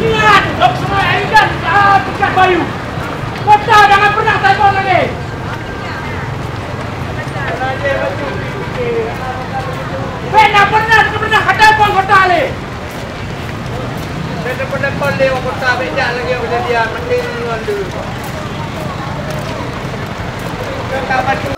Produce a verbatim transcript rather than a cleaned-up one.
Ingat, lôn seurai Aidan ka teuka bayu. Kota jangan pernah taibon lagi. Bèk na pernah, pernah taibon kota lé. Bèk na pernah kon lé kota, bèk jak lagi kejadian maté ngon tu. Ka bantu